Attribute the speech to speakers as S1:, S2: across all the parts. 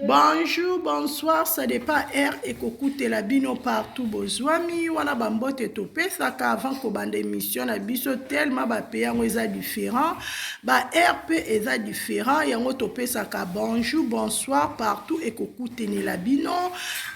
S1: Bonjour, bonsoir, ça dépend heure ekokutela bino partout bozwami wana bambote topesaka avant kobanda émission na biso tellement ba pays yango eza différent ba heure mpe eza différent yango topesaka bonjour, bonsoir partout ekokutenela bino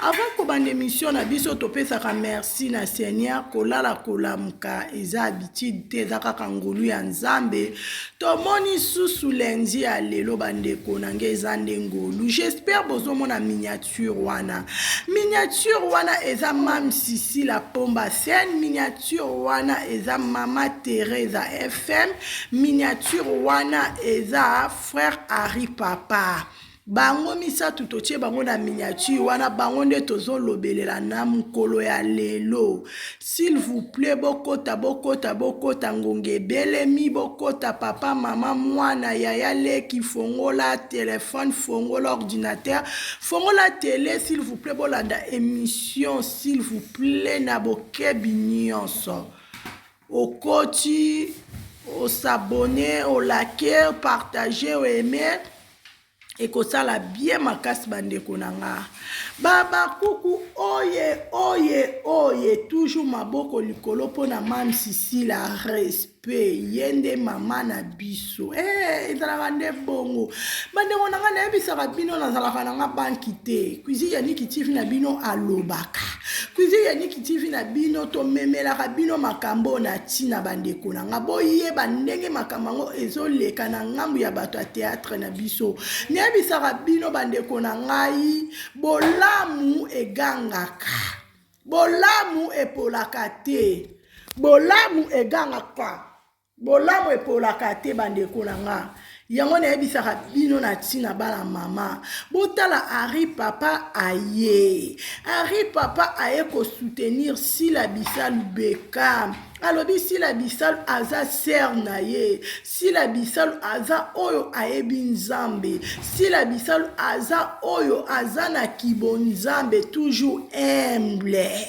S1: avant kobanda émission na biso topesaka merci na Seigneur. Kolala kolamuka eza habitude te, eza kaka ngolu ya Nzambe. Tomoni susu lundi ya lelo, bandeko na ngai, eza nde ngolu. J'espère bozomona miniature wana. Miniature wana eza Mam Sisi la Pomba Scène, miniature wana eza Mama Teresa FM, miniature wana eza frère Harry Papa. Bango misato totie bango na miniature wana, bango nde tozolobelela na mokolo ya lelo. S'il vous plaît, bokota, bokota, bokota, ngonga ebelemi, bokota, papa, mama, mwana, yaya, leki, fongola telefone, fongola ordinateur, fongola télé, s'il vous plaît, bolanda émission, s'il vous plaît, na bokebi nyonso. Okoti, os'abonner, olike, partage, oaime, ekosala bien makasi. Bandeko na nga babakuku, oye oye oye, toujours maboko likolo mpona Mame Sisila, respect, ye nde mama na biso. Ezalaka nde bongo, bandeko na nga. Nayebisaka bino, nazalaka na nga banki te. Cuisine ya Niki TV na bino alobaka, Cuisine ya Niki TV na bino tomemelaka bino makambo na ntina. Bandeko na nga, boyeba ndenge makambo yango ezoleka na ngambu ya bato ya théâtre na biso. Nayebisaka bino, bandeko na ngai, bolamu egangaka, bolamu epolaka te, bolamu egangaka, bolamu epolaka te. Bandeko na nga, yango nayebisaka bino na ntina. Bana mama, botala Ari Papa aye, Ari Papa aye kosoutenir Sila Bisalu Beka. Alobi Sila Bisalu aza sœur na ye, Sila Bisalu aza oyo ayebi Nzambe, Sila Bisalu aza oyo aza na kibo Nzambe, toujours humble.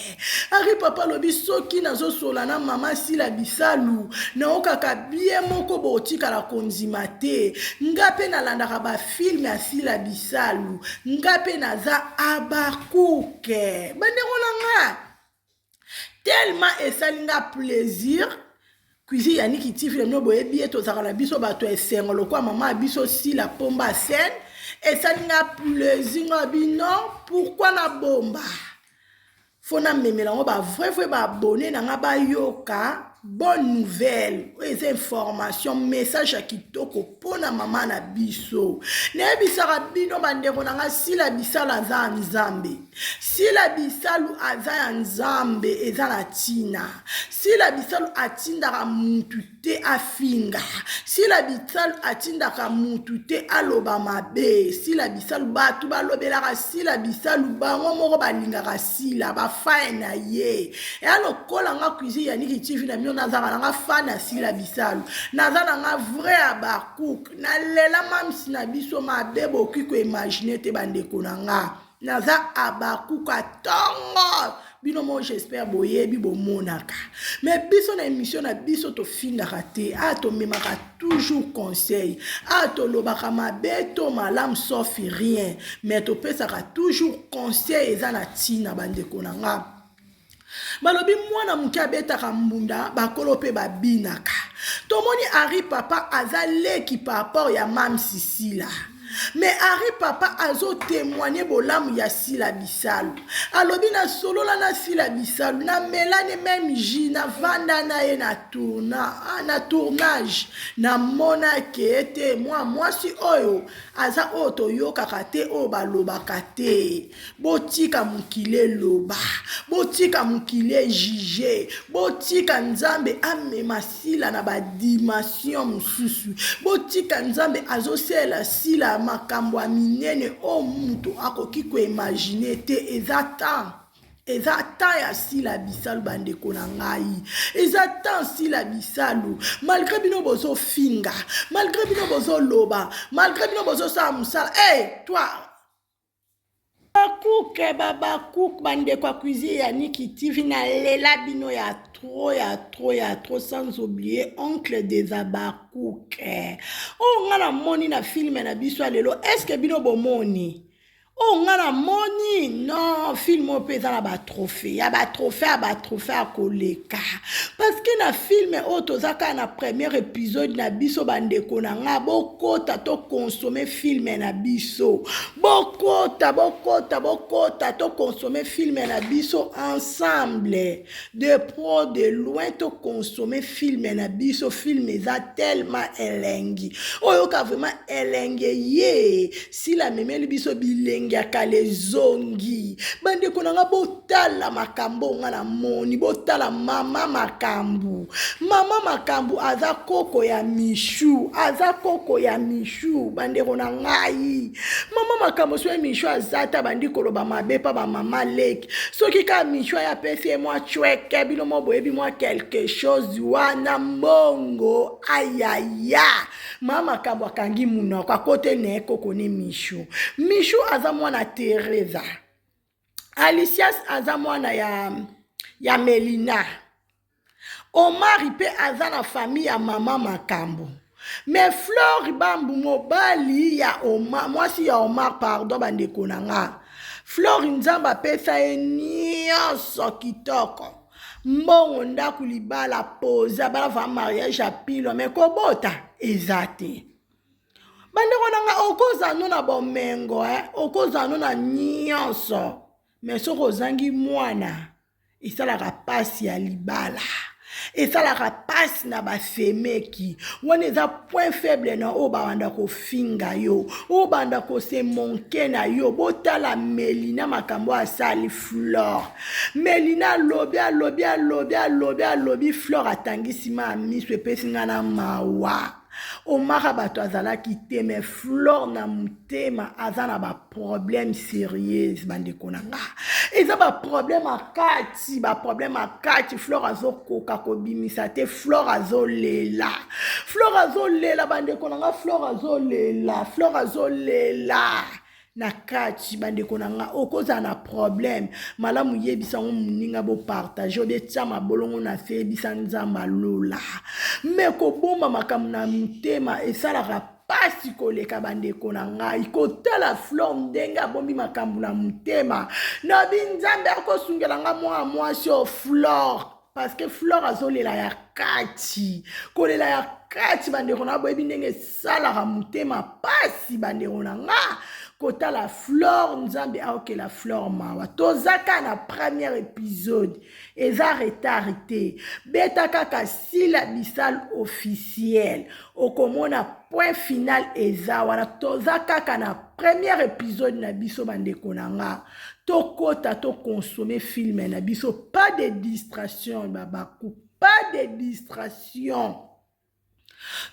S1: Ari Papa alobi soki nazosola na mama Sila Bisalu, naokaka bien moko, botikala kondima te. Nga mpe nalandaka bafilms ya Sila Bisalu, nga mpe naza abakuke. Bandeko na nga, tellement esali nga plaisir. Cuisine ya Niki TV na bino, boyebi ye, tozalaka na biso bato ya esengo lokwa mama ya biso Sila Pomba Scène. Esali nga plaisir, nga bino, pourquoi nabomba? Fo namemela yango bavrai vrai baabonnés na nga bayoka bonne nouvelle oyo eza information, message ya kitoko mpona mama na biso. Nayebisaka bino, bandeko na nga, Sila Bisalu aza ya Nzambe, Sila Bisalu aza ya Nzambe, eza na ntina. Sila Bisalu atindaka mutu te afinga, Sila Bisalu atindaka mutu te aloba mabe. Sila Bisalu, bato balobelaka Sila Bisalu, bango moko balingaka Sila, bafans na ye. Eya lokola nga, Cuisine ya Niki TV na bino, nazalaka na nga fan ya Sila Bisalu, naza na nga vrai ya bacook. Nalela mamsi na biso mabe, bokoki koimaginer te. Bandeko na nga, naza abakuka ntongo bino mo, j'espère boyebi, bomonaka. Mais biso na émission na biso tofingaka te, a tomemaka toujours conseil, a tolobaka mabe to malamu, sauf rien, mais topesaka toujours conseil, eza na ntina. Bandeko na nga, balobi mwana moke abetaka mbunda, bakolo mpe babinaka. Tomoni Ari Papa aza leki par rapport ya Mam Sisila, mais Ari Papa azotémoigner bolamu ya Sila Bisalu. Alobi nasolola na Sila Bisalu, namelani même jus, navanda na ye na tourna, na tournage, namonaki ete mwa mwasi oyo aza oyo toyokaka te, oyo balobaka te. Botika mokili eloba, botika mokili ejuger, botika Nzambe amema Sila na badimension mosusu. Botika Nzambe azosalela Sila makambo ya minene oyo moto akoki koimaginer te. Eza temps, eza temps ya Sila Bisalu. Bandeko na ngai, eza temps Sila Bisalu. Malgré bino bozofinga, malgré bino bozoloba, malgré bino bozosala mosala, hey, toi bakuke, babakuke, bandeko ya Cuisine ya Niki TV, nalela bino ya trop, ya trop, ya trop, sans oublier oncle des abakuke oyo nga namoni na film na biso ya lelo. Est-ce bino bomoni? Oyo nga na moni non film oyo mpe eza na batrophée ya batrophée ya batrophée ya koleka parce que na film oyo toza kaka na première épisode na biso bandeko na nga bokota tokonsome film na biso bokota bokota bokota tokonsome film na biso ensemble de pro de loin tokonsome film na biso film eza tellement elengi oyoka vraiment elengi ye Sila amemeli biso bilengi ya kala ezongi. Bandeko na nga botala makambo nga na moni, botala mama makambo. Mama makambo aza koko ya Michou, aza koko ya Michou bandeko na ngai. Mama makambo soki Michou aza ta bandi koloba mabe pa ba mama leki. Soki kaka Michou aya apesi ye mwa chweke bino mo boyebi mwa quelque chose wana mbongo ayaya. Ma makambo akangi munoko akote ne koko ne Michou. Michou aza mwana Teresa. Alicias aza mwana ya, ya Melina. Omari pe aza na famille ya mama makambo. Mais Flore Bambu mobali ya Omar, mwasi ya Omar pardon bandeko na nga. Flore Nzambe apesa ye nyonso kitoko. Mbongo ndako libala poza bala va mariage ya pilo me kobota eza te. Bandeko na nga okozala no na bomengo eh? okozala no na nyonso me soki ozangi mwana esalaka pasi ya libala esalaka pasi na basemeki wana eza point faible na oyo babanda kofinga yo oyo banda kose monke na yo botala melina makambo asali flore melina alobi alobi alobi alobi alobi flore atangisi ma miso epesi nga na mawa omara bato azalaki te mais flore na motema aza na baproblème sérieuse bandeko na nga eza baproblème akati baproblème akati flore azokoka kobimisa te flore azolela flore azolela bandeko na nga flore azolela flore azolela na kati bandeko na nga okozala na problème malamu yebisa yango moninga bopartage obie tia mabolongo na se yebisa nzambe alola me kobomba makambo na motema esalaka pasi koleka bandeko na ngai kotala flore ndenge abombi makambo na motema nabi nzambe akosungela nga mwana mwasi oyo flore parce que flore azolela ya kati kolela ya kati bandeko na boyebi ndenge esalaka motema pasi bandeko na nga kotala flore nzambe aokela flore mawa toza kaka na première épisode eza retard te beta kaka sila bisal officiel okomona point final eza wana toza kaka na première épisode na biso bandeko na nga tokota tokonsome filme na biso pas de distraction babaku pas de distraction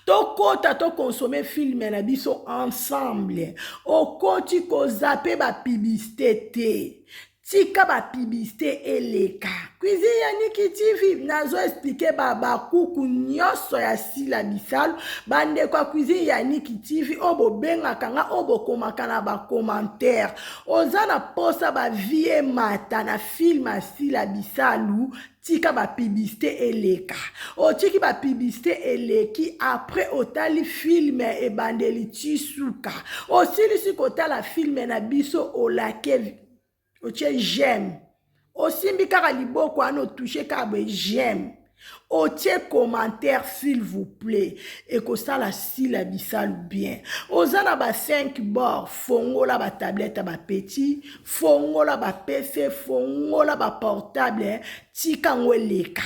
S1: tokota tokonsome filme na biso ensemble okoti kozape bapibisite te tika bapibisite eleka cuisine ya niki tv nazo explike babakuku nyonso ya sila bisalu bandeko ya cuisine ya niki tv oyo bobengaka nga oyo bokomaka na bacommentaire oza na posa bavie emata na filme ya sila bisalu tika ba publicité eleka otiki ba publicité eleki après otali film ebandeli ti suka osilisi kotala film na biso olake otie j'aime osimbi kaka liboko wana otouche kaka boye j'aime otie commentaire s'il vous plaît ekosala sila bisalu bien oza na ba 5 bord fongola ba tablette ya ba petit fongola ba pc fongola ba portable tika yango eleka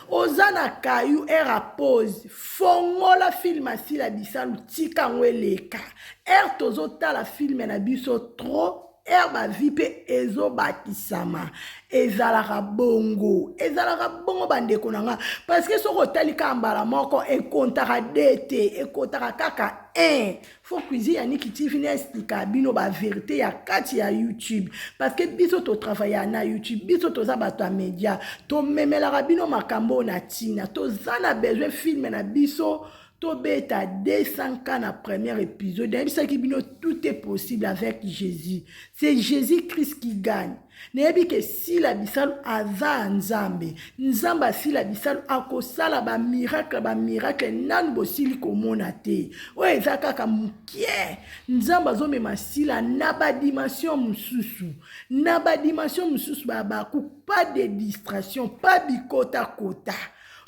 S1: oza na kayu heure ya pause fongola film asila bisalu tika yango eleka heure tozotala filme na biso trop heure bavi mpe ezobakisama ezalaka bongo ezalaka bongo bandeko na nga parce que soki otali kaka mbala moko ekontaka de te ekotaka kaka 1 fo cuisine ya niki tv na explika bino ba verité ya kati ya youtube parce que biso totravailla na youtube biso toza bato ya media tomemelaka bino makambo oyo na ntina toza na besoin filme na biso. Tobeta 200 k na premier épisode. Nayebisaki bino tout est possible avec Jésus. C'est Jésus-Christ qui gagne. Nayebi ke Sila Bisalu aza ya Nzambe. Nzambe asila Bisalu akosala ba miracle, ba miracle nanu bosili komona te. Oyo eza kaka mokie. Nzambe azomema Sila na ba dimension mosusu. Na ba dimension mosusu ba baku pas de distraction, pas bikota kota.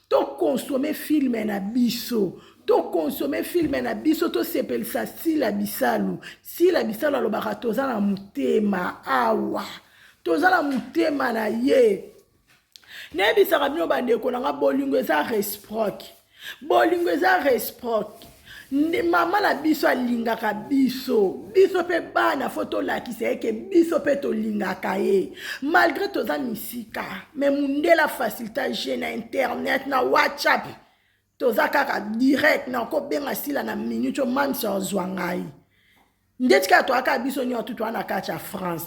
S1: To consommer film na biso. To consommer film na biso, tosepelisa Sila Bisalu. Sila Bisalu alobaka toza na motema awa. Toza na motema na ye. Nayebisaka bino bandeko na nga, bolingo eza réciproque. Bolingo eza réciproque. Mama na biso alingaka biso, biso mpe bana fo tolakisa ye ke biso mpe tolingaka ye malgré toza misika. Me mundela facilité je na internet, na WhatsApp, toza kaka direct. Nakobenga Sila na minute oyo, mamisi azwa ngai ndeti kaka toyaka biso nyonso toa na kati ya France.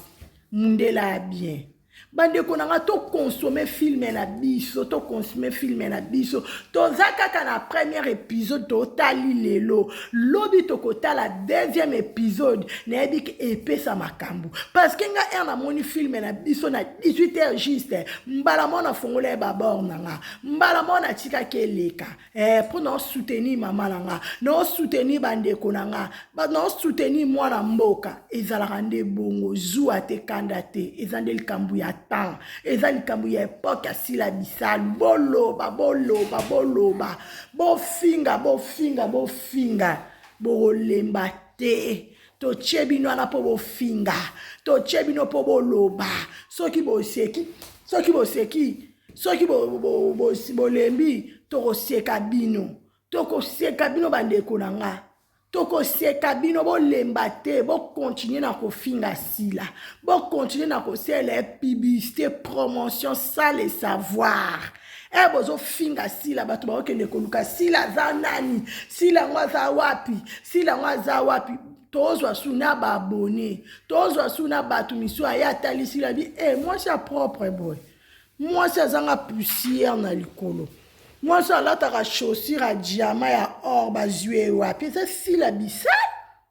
S1: Mundela ya bien. Bandeko na nga, toconsommer film na biso, toconsommer film na biso. Toza kaka na première épisode, totali lelo, lobi tokotala deuxième épisode. Nayebi ke epesa makambo, parce que nga heure namoni film na biso na 18 heures juste, mbala moko nafongola ye babor na nga, mbala moko natikaki eleka mpo naosoutenir mama na nga, naosoutenir bandeko na nga, naosoutenir mwana mboka. Ezalaka nde bongo, zuwa te, kanda te. Eza nde likambo ya temps, eza likambo ya époque. Asila Bisalu, boloba, boloba, boloba, bofinga, bofinga, bofinga, bokolemba te. Totie bino wana mpo bofinga, totie bino mpo boloba. Soki boseki, soki boseki, soki bolembi, tokoseka bino, tokoseka bino. Bandeko na nga, tokoseka bino, bolemba te. Bocontinuer na kofinga Sila, bocontinuer na kosala publicité, promotion sans le savoir. E bozofinga Sila, bato bakokende koluka Sila aza nani, Sila yango aza wapi, Sila yango aza wapi. Tozwa su na baabonnés, tozwa su na bato misu aye atali Sila bi e mwasi ya propre boye, mwasi azanga poussière na likolo, mwasi alataka chaussure ya diamant, ya or, bazwi ye wapi? Eza Sila Bisal.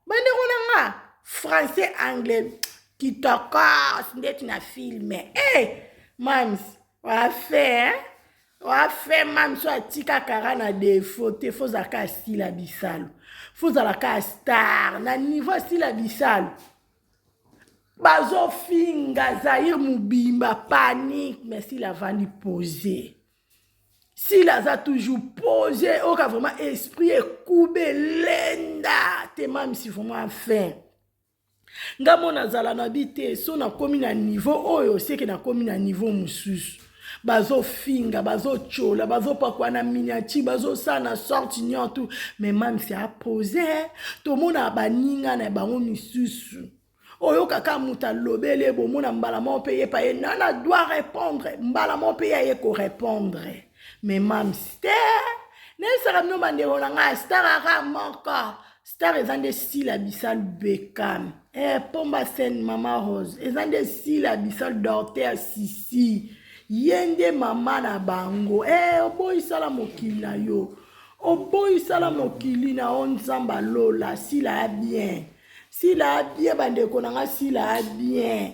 S1: Bandeko na nga, français, anglais kitokos ndeti na film. E mams wafe wafe, mams oyo atika kara na défaut te. Fo ozalaka asila Bisalo, fo ozalaka star na niveau Asila Bisalo. Bazofinga Zaire mobimba, panique, mais Sila avandi posé. Sila aza toujours posé, oyoka vraiment esprit ekubelenda te. Mamisi vraiment enfin nga mo nazala na bi te. So nakomi na niveau oyo, seke nakomi na niveau mosusu. Bazofinga, bazotyola, bazopakwa na miniature, bazosala na sorte nyonso, mais mamisi apose. Tomona baninga na bango misusu, oyokaka moto alobeli, bomona mbala moko mpe ye pa ye nana doit répondre, mbala moko mpe ye aye korépondre. Mais mams te. Nayebisaka bino bandeko na ngai, star aka moko, star eza nde Sila Bisalu Bekam, Pomba Sen, Mama Rose. Eza nde Sila Bisalu, Dorter Sisi, ye nde mama na bango. Oboyisala mokili na yo, oboyisala mokili na yo. Nzambe alola, Sila ya bien, Sila ya bien. Bandeko na nga, Sila ya bien.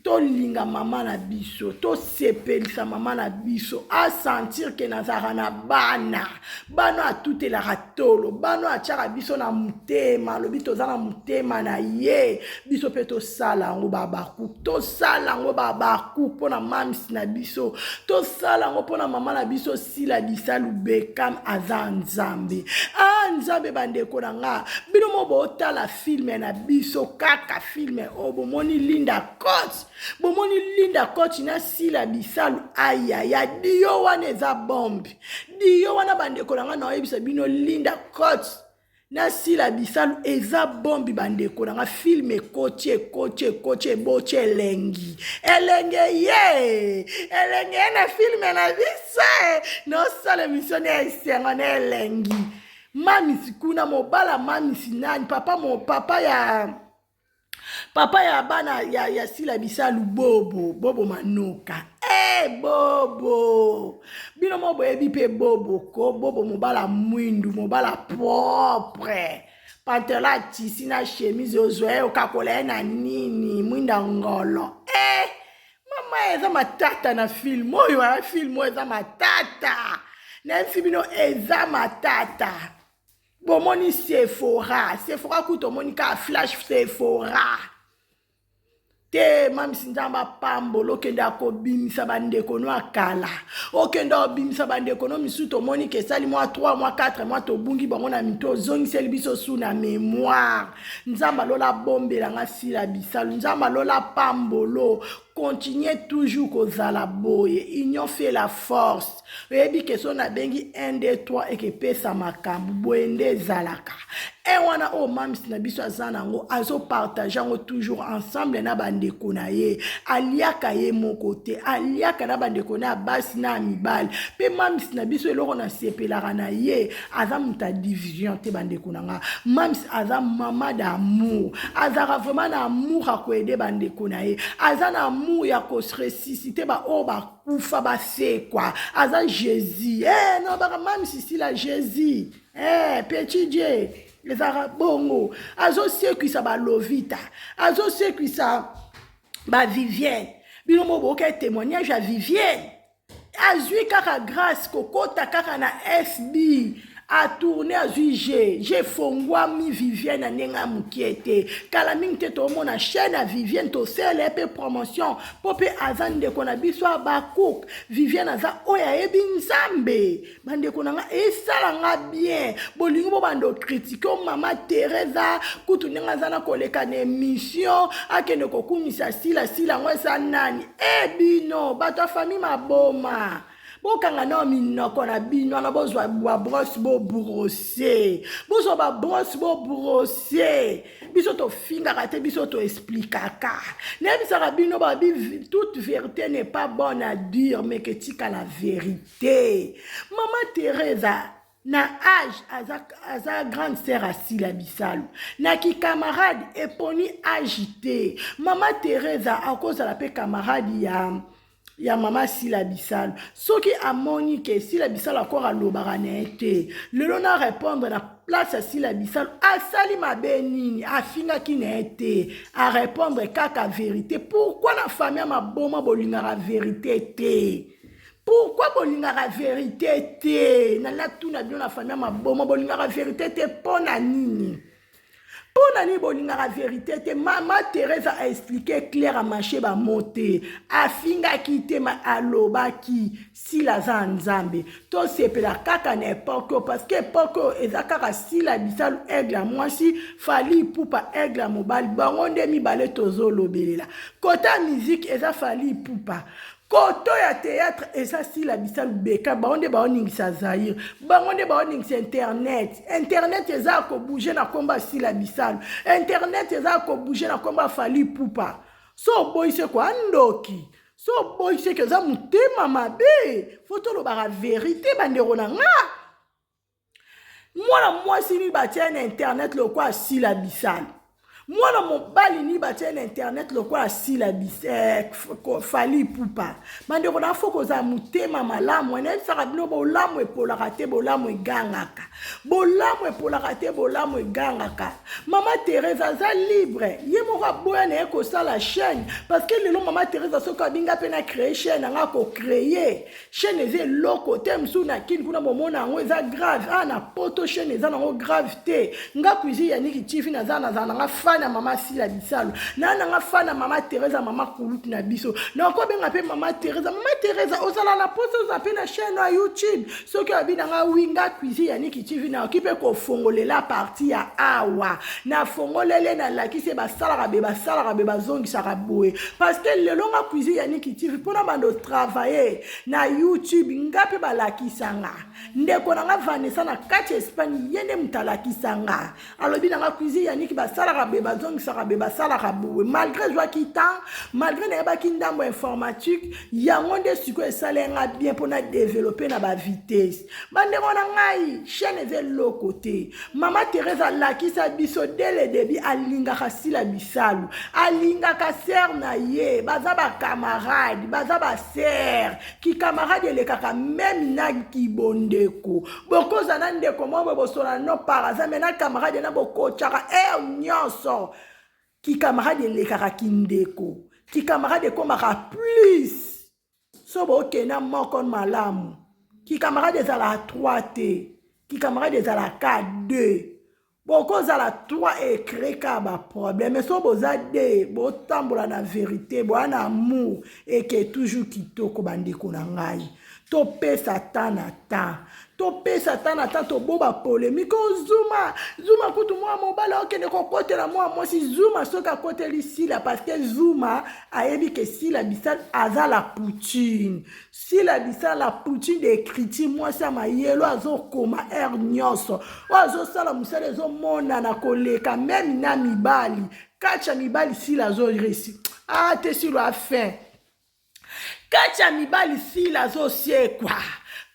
S1: Tolinga mama na biso, tosepelisa mama na biso, asentir ke nazalaka na bana, bana atutelaka tolo, bana atiaka biso na motema, alobi toza na motema na ye. Biso mpe tosala yango babaku, tosala yango babaku mpona mamisi na biso, tosala yango mpona mama na biso Sila Bisalu Bekam. Aza Nzambe, a Nzambe. Bandeko na nga, bino mo botala film na biso, kaka film oyo bomoni Linda Coach, bomoni Linda Coach na Sila Bisalu. Ayaya, duo wana eza bombe, duo wana. Bandeko na nga, naoyebisa bino, Linda Coach na Sila Bisalu eza bombi. Bandeko na nga, film ekoti, ekoti, ekoti, eboti elengi, elenge ye, elenge ye na film na biso. Nosala émission na esengo na elengi. Mamisi kuna, mobala mamisi nani, papa mo papa ya. Papa ya bana ya, ya Sila Bisalu Bobo, Bobo Manoka. Eh hey, Bobo. Bino mo boyebi pe Bobo ko Bobo mobala mwindu, mobala propre. Pantalon atisi na chemise ozwa ye okakola ye na nini mwinda ngolo. Eh hey, mama eza matata na film oyo, ya film oyo eza matata. Nayebisi bino eza matata. Bomoni Sephora, Sephora kutu omoni kaka flash Sephora te. Mamisi, Nzambe apambola, okende akobimisa bandeko no akala, okende obimisa bandeko no misusu. Tomoni ke esali mwa 3 mois, 4 mois, tobungi bango na mito, ozongiseli biso su na mémoire. Nzambe alola abombelanga Sila Bisalu, Nzambe alola pambolo, continue toujours kozala boye. Union fait la force. Oyebi ke so nabengi 1 2 3 ekepesa makambo boye nde ezalaka. E wana oyo mams na biso aza nango, azopartage yango toujours ensemble na bandeko na ye. Aliaka ye moko te, aliaka na bandeko na ya basi na ya mibali. Mpe mams na biso, eloko nasepelaka na ye, aza moto ya division te. Bandeko na nga, mams aza mama d'amour, azalaka vraiment na amour ya koaider bandeko na ye, aza na amour ya koressusciter baoyo bakufa basekwa. Aza Jésus. Eh, no baka mams Sila Jésus. Eh, petit Dieu ezalaka bongo, azosekwisa balovita, azosekwisa bavivienne. Bino mo boyoka témoignage ya Vivienne, azwi kaka grâce kokota kaka na FB, atourne, azwi g g efongwami. Vivienne na ndenge ya mokie te, kala mingi te tomona chaîne ya Vivienne, tosala ye mpe promotion mpo mpe aza ndeko na biso ya bacook. Vivienne aza oyo ayebi Nzambe. Bandeko na nga, esala nga bien. Bolingi bobanda ocritiquer o mama Teresa kutu ndenge aza na koleka na émission, akende kokumisa Sila. Sila yango eza nani? E bino bato ya famille maboma, bokanga nao minoko na bino wana, bozwa babrosse bobrosser, bozwa babrosse bobrosser. Biso tofingaka te, biso toexplikaka. Nayebisaka bino babi, toute vérité n'est pas bonne à dire, mais ke tika la vérité. Mama Teresa na age aza, aza grande sœur Asila Bisalu. Na kicamarade eponi age te. Mama Teresa akozala mpe camarade ya mama Sila Bisalu. Soki amoni ke Sila Bisalu akor alobaka na ye te, lelo na répondre na place ya Sila Bisalu, asali mabe nini? Afingaki na ye te, arépondre kaka vérité. Pourquoi na famille ya maboma bolingaka vérité te? Pourquoi bolingaka vérité te? Nalatuna bino, na famille ya maboma bolingaka vérité te mpo na nini? Mpo na nini bolingaka vérité te? Mama Teresa aexpliquer clair, amâcher bamots te, afingaki te, ma alobaki Sila aza ya Nzambe. Tosepela kaka na époque oyo, parce que époque oyo eza kaka Sila Bisalu aigle ya mwasi, Fally Ipupa aigle ya mobali. Bango nde mibale tozolobelela. Kota musique eza Fally Ipupa, koto ya théâtre eza Sila Bisalu Beka. Bango nde baoningisa Zaire, bango nde baoningisa internet. Internet eza ya kobouger na nkombo ya Sila Bisalu, internet eza ya kobouger na nkombo ya Fally Ipupa. So oboyi se kwa ndoki, so oboyi seke eza motema mabe. Faut tolobaka vérité, bandeko na nga. Mwana mwasi nini batia na internet lokola Sila Bisalu? Mwana mobali nini batia na internet lokola Sila eh, Fally Ipupa? Bandeko na, faut kozala motema malamu. Nayebisaka bino, bolamu epolaka te, bolamu egangaka. Bolamu epolaka te, bolamu egangaka. Mama Therese aza libre, ye moko aboya na ye kosala chaîne, parce que lelo mama Therese soki abinga mpe na créer chaîne anga, kocréer chaîne eza eloko te. Mosusu na Kini kuna bomona yango eza grave, a na Poto chaîne eza nango grave te. Nga Cuisine Yaniki TV, naza, nazala nanga fan ya mama Sila Bisalu, naa nanga fan ya mama Therese, mama kulutu na biso. Nakobenga mpe mama Therese: "Mama Therese, ozala na poso oza mpe na chaîne ya YouTube?" Soki oyabi nanga wi, nga Cuisine Yaniki TV nayoki mpe kofongolela partie ya awa. Nafongolele, nalakisi, basalaka be, basalaka be, bazongisaka boye, parce que lelo nga Cuisine Yaniki TV, mpona bando travailler na YouTube, nga mpe balakisanga. Ndeko na nga Vanessa na kati ya Espagne, ye nde moto alakisanga, alobi na nga: "Cuisine Yaniki, basalaka be." bazongisaka boye, basalaka boye. Malgré ezwaki temps, malgré nayebaki ndambo ya informatique, yango nde sikoyo esala nga bien mpo na développer na bavitesse. Bandeko na ngai, chaîne eza eloko te. Mama Therese alakisa biso dès le début, alingaka Sila Bisalu, alingaka sœur na ye, baza bacamarade, baza basœur. Kicamarade elekaka même na kibondeko. Bokoza na ndeko moko boye, bosola no par hasard, mais na camarade na bokotyaka heure nyonso. Kicamarade elekaka kindeko, kicamarade ekomaka plus so bokenda moko malamu. Kicamarade ezalaka 3 te, kicamarade ezalaka 2. Bokozala 3, ecrée kaka baproblème. So boza 2, botambola na vérité, boya na amour, eke toujours kitoko. Bandeko na ngai, topesa ta na ta, topesa ta na ta, tobo bapolémique. Ozuma zuma kutu mwa mobali okende kokotela mwa mwasi. Zuma soki akoteli Sila, parce que Zuma ayebi ke Sila Bisal aza la poutine. Sila Bisal, la poutine d'écriture, mwasi ya mayelo, azokoma heure nyonso, oyo azosala mosala ezomonana koleka même na mibali. Kati ya mibali, Sila azoréussir. Ah te, Sila afin kati ya mibali, Sila azosiekwa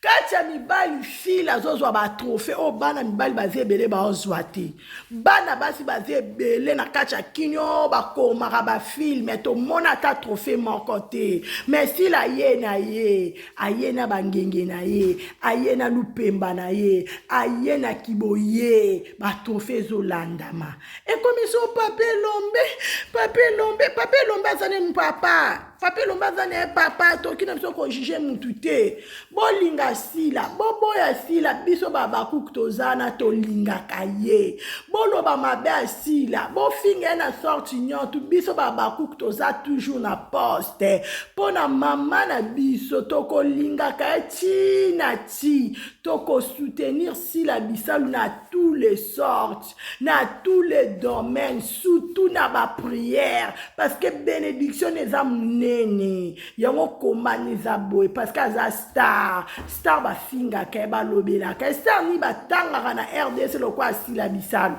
S1: kati ya mibali. Sila azozwa batrophée oyo bana mibali baza ebele baozwa te. Bana basi baza ebele na kati ya kini oyo bakomaka bafilm, tomona ata trophée moko te. Mais Sila ye na ye, aye na bangenge na ye, aye na lupemba na ye, aye na kiboye, batrophée ezolandama. Ekomi so Papa Elombe, Papa Elombe, Papa Elombe aza ne papa, Papa Elombe aza na ye papa. Toki na biso kojuger mutu te. Bolinga Sila, boboya Sila, biso babakuku toza na, tolingaka ye. Boloba mabe ya Sila, bofinga ye na sorte nyonso, biso babakuku toza toujours na poste mpo na mama na biso. Tokolingaka ye ntina ti tokosoutenir Sila Bisalu na tous les sortes, na tous les domaines, surtout na baprière, parce que bénédiction eza monene. Yango komani eza boye parce que aza star. Star bafingaka ye, balobelaka ye. Star nini batangaka na RDC lokola Sila Bisalu?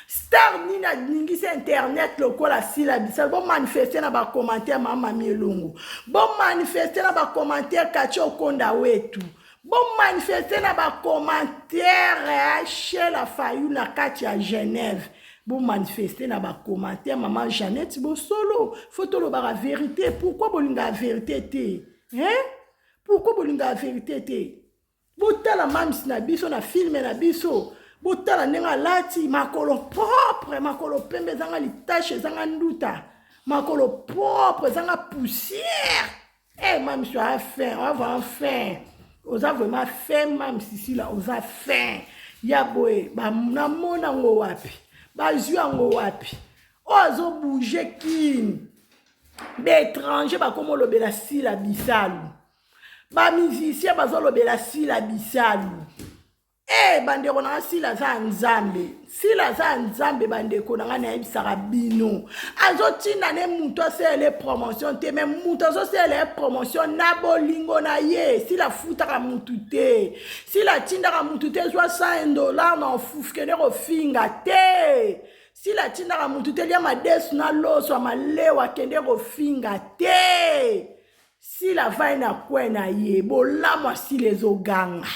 S1: Star nini aningisi internet lokola Sila Bisalu? Bomanifeste na bacommentaire, Mama Mami Elongo, bomanifeste na bacommentaire, Kati Okonda wetu, bomanifeste na bacommentaire, Shela Fayu na kati ya Genève, bomanifeste na bacommentaire, Mama Jeannette Bosolo. Faut tolobaka vérité. Pourquoi bolingaka vérité te, hein? Pourquoi bolingaka vérité te? Botala mamisi na biso na film na biso, botala ndenge alati, makolo propre, makolo pembe, ezanga litache, ezanga nduta, makolo propre, ezanga poussière. E mamisi oya fin, oya vraiment fin, oza vraiment fin. Mamisi Sila, oza fin ya boye. Namona yango wapi? Bazwi yango wapi? Oyo azobouger kini, baétranger bakoma olobela Sila Bisalu, bamusicien bazolobela Sila Bisalu. E bandeko na nga, Sila aza ya Nzambe, Sila aza ya Nzambe. Bandeko na nga, nayebisaka bino, azotinda ne moto asalele promotion te, mais moto azosalela ye promotion na bolingo na ye. Sila afutaka mutu te, Sila atindaka mutu te zwa 100 $ na ofufu, kende kofinga te. Sila atindaka mutu te lia madesu na loso ya malewa, akende kofinga te. Sila vai na kwe na ye, bolamu asila ezoganga,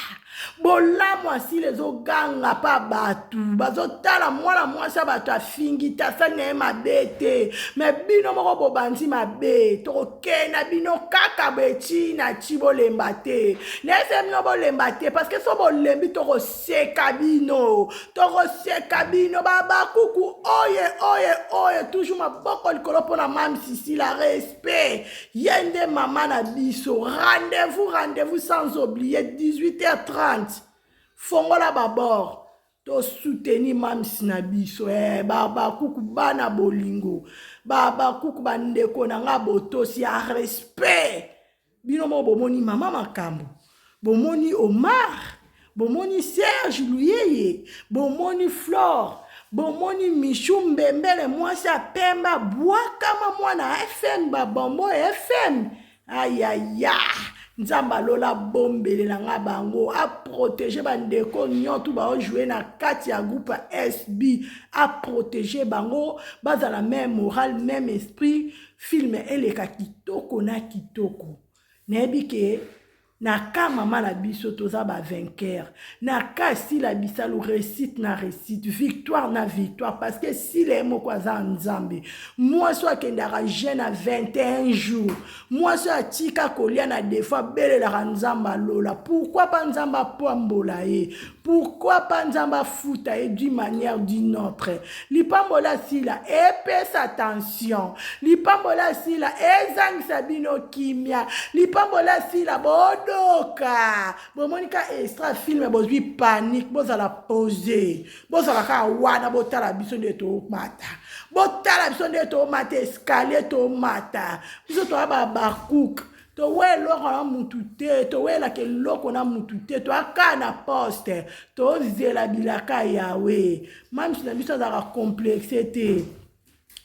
S1: bolamu asila ezoganga mpa bato bazotala. Mwana mwasi ya bato afingi te, asali na ye mabe te, mais bino moko bobandi mabe. Tokokenda bino kaka boye ti na ti. Bolemba te, nayese bino bolemba te, parce que so bolembi, tokoseka bino, tokoseka bino. Babakuku oye oye oye, toujours maboko likolo mpona Mame Sila, respect, ye nde mama na biso. Rendez-vous, rendez-vous, sans oublier 18h30, fongola babord, tosoutenir mamisi na biso. Eh, bakuku bana bolingo, bakuku bandeko na nga, botosi ya respect. Bino moko bomoni mama makambo, bomoni Omar, bomoni Serge Luyeye, bomoni Flore, bomoni Michu Mbembele, mwasi ya pembe abwakama, mwana FM, babombo FM. Ayaya, Nzambe alola abombelela nga bango, a protéger bandeko nyonso baojoue na kati ya groupe ya SB, aprotéger bango, bazala même moral, même esprit, film eleka kitoko na kitoko. Nayebi ke na ka mama na biso toza bavainqueur, na ka Sila Bisalu, réussite na réussite, victoire na victoire, parce que Sila ye moko aza Nzambe. Mwasi oyo akendaka jeûne na 21 jours, mwasi oyo atika kolia na defo, abelelaka Nzambe alola. Pourquoi pas Nzambe apambola ye? Pourquoi pas Nzambe afuta ye d'une manière d'une autre? Lipambola Sila epesa tension, lipambola Sila ezangisa bino kimia, lipambola Sila bodoka. Bomoni ka extra film, bozwi panique. Bozala posé, bozala kaka wana, botala biso nde tomata, botala biso nde tomata escalier, tomata. Biso toya babakuke, towe eloko na mutu te, towelaka eloko na mutu te, toyaka na poste, tozela bilaka yawe. Mamisi na biso azalaka complexe te,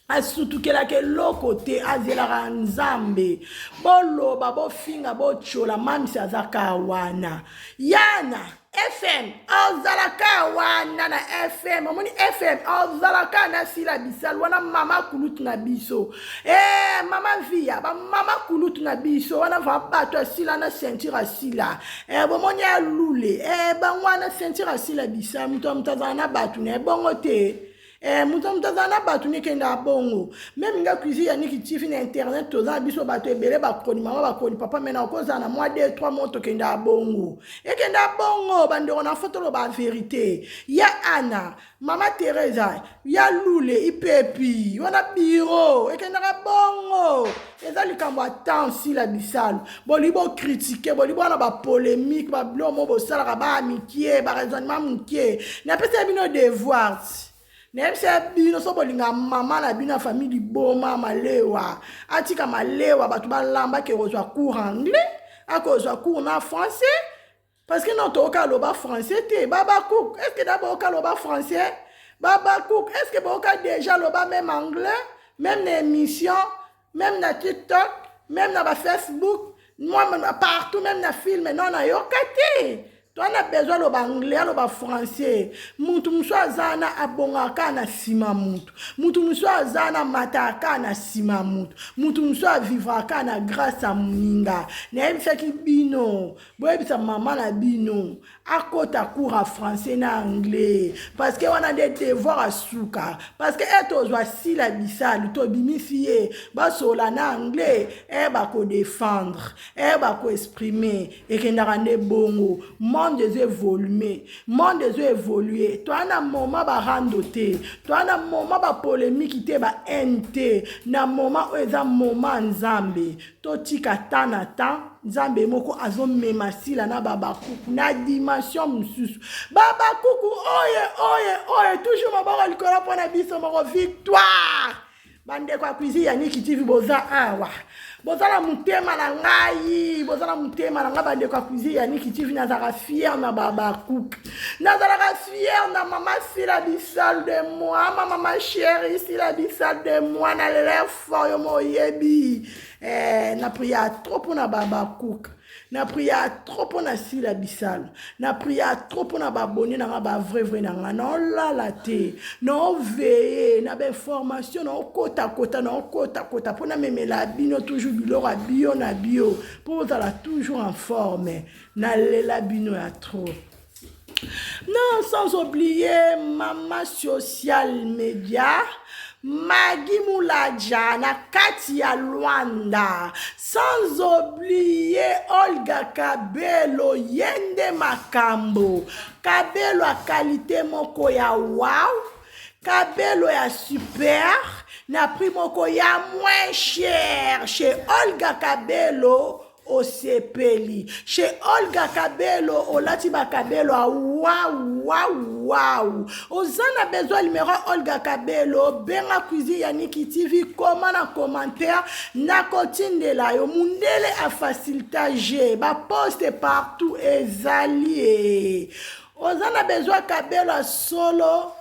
S1: asutukelaka eloko te, azelaka Nzambe. Boloba, bofinga, botyola, mamisi aza ka wana. Yana FM azalaka wana na FM, omoni FM azalaka na Sila Bisalu wana, mama kulutu na biso e, mama Via, bamama kulutu na biso wana, va bato asila na ceinture asila e, bomoni alule e, bango wana ceinture asila Bisalu. Moto ya moto azala na bato na ebongo te. Moto moto azala na bato nekenda bongo. Même nga Cuisine ya Niki TV na internet, toza na biso bato ebele, bakoni mama, bakoni papa, me na okozala na mwa 2 3 mo, tokenda bongo, ekenda bongo. Bandeko na fo toloba vérité ya Ana, mama Teresa ya Lule, ipepi wana biro ekendaka bongo. Eza likambo ya temps. Sila Bisalu, boli bocritiquer, boli bwana bapolémique, babilo mo bosalaka baamikie, baraisonnement mokie. Napesa bino devoir, nayebisa bino, so bolinga mama na bino ya famille liboma malewa, atika malewa, bato balamba, ke kozwa cours anglais, akozwa cours na français, parce que non, toyoka aloba français te. Babacook, est ce que da boyoka aloba français? Babacook, est ce que boyoka déjà aloba même anglais, même na émission, même na TikTok, même na bafacebook, moi partout, même na film? Non, nayoka te. Toa na besoin aloba anglais, aloba français. Mutu mosusu aza na abongaka na nsima mutu, mutu mosusu aza na mataka na nsima mutu, mutu mosusu avivraka na grâce ya moninga. Nayebisaki bino, boyebisa mama na bino akota cours ya français na anglais, parce que wana nde devoir asuka, parce que e tozwa Sila Bisalu, tobimisi ye, basola na anglais e, bakodéfendre e, bakoexprimer, ekendaka nde bongo. Monde ezo évoluer, monde ezo évoluer. Toa na moment barando te, toa na moment bapolémique te, bahaine te. Na moment oyo eza moment Nzambe, totika temps na temps. Nzambe moko azomema Sila na babakuku na dimension mosusu. Babakuku oye oye oye, toujours maboko likolo mpona biso moko victoire. Bandeko ya Cuisine ya Niki TV, boza awa, boza na motema na ngai, boza na motema na ngai. Bandeko ya Cuisine ya Niki TV, nazalaka fier na babakuku, nazalaka fier na mama Sila Bisalu de moi, ma mama chérie Sila Bisalu de moi. Nalela fort, yo mo oyebi. Na prier trop mpona babakuka, na prier trop mpona Sila Bisalu, na prier trop mpona babone na nga, bavrai vrai na nga. Naolala te, naoveye na bainformation, naokotakota, naokotakota mpona memela bino toujours biloko ya bio na bio, mpo bozala toujours en forme. Nalela bino ya trop. Non, sans oublier mama social media Magi Mulaja na kati ya Lwanda, sans oublier Olga Kabelo, yende makambo Kabelo ya qualité moko ya wow, Kabelo ya super na prix moko ya moins cher. Chez Olga Kabelo osepeli, chez Olga Kabelo olati bakabelo ya waw waw waw. Oza na besoin numéro Olga Kabelo, benga Cuisine ya Niki TV, koma na commentaire, nakotindela yo. Mundele afacilitage baposte partout ezali e. Oza na besoin kabelo ya solo,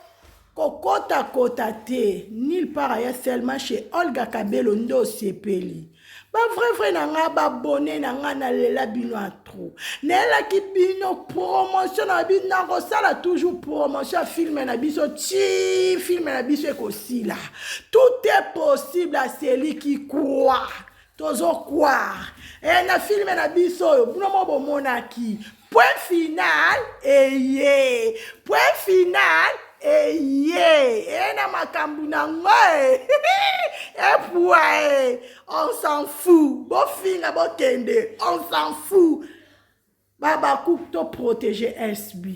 S1: kokotakota te nulle part aya, seulement chez Olga Kabelo nde osepeli. Ba vrai vrai na nga ba abonné na nga nalela bino ya trop. Nayelaki bino promotion na bino, nakosala toujours promotion ya film na biso ti film na biso ekosila. Tout est possible à celui qui croit. Tozo croire. E na film na biso oyo bino mo bomonaki point final eye point final eye eye na makambo na ngo epua e on s'en fout bofinga bokende on s'en fout babakuk to protéger sb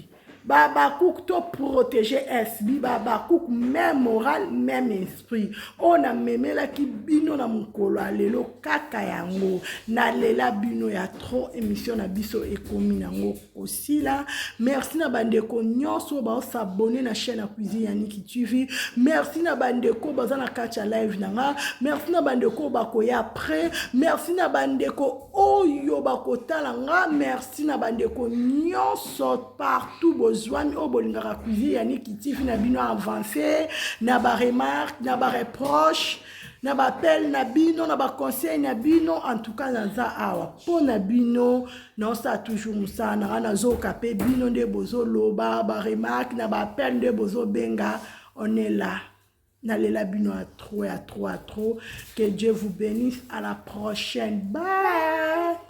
S1: babakuk to protéger sb babakuk même moral même esprit oyo namemelaki bino na mokolo ya lelo kaka yango nalela bino ya trop émission na biso ekomi nango kosila merci na bandeko nyonso baosabone na chaîne ya cuisine ya niki tv merci na bandeko baza na kati ya live na nga merci na bandeko bakoya après merci na bandeko oyo bakotala nga merci na bandeko nyonso partout bozwami oyo bolingaka cuisine ya niki tv na bino avance na baremarque na bareproche na baappel na bino na baconseil na bino. En tout cas, naza awa mpo na bino, naosala toujours mosala na nga, nazoyoka mpe bino nde bozoloba baremarque na baappel nde bozobenga. On est là. Nalela bino ya trop, ya trop, ya trop. Que Dieu vous bénisse. À la prochaine, bye.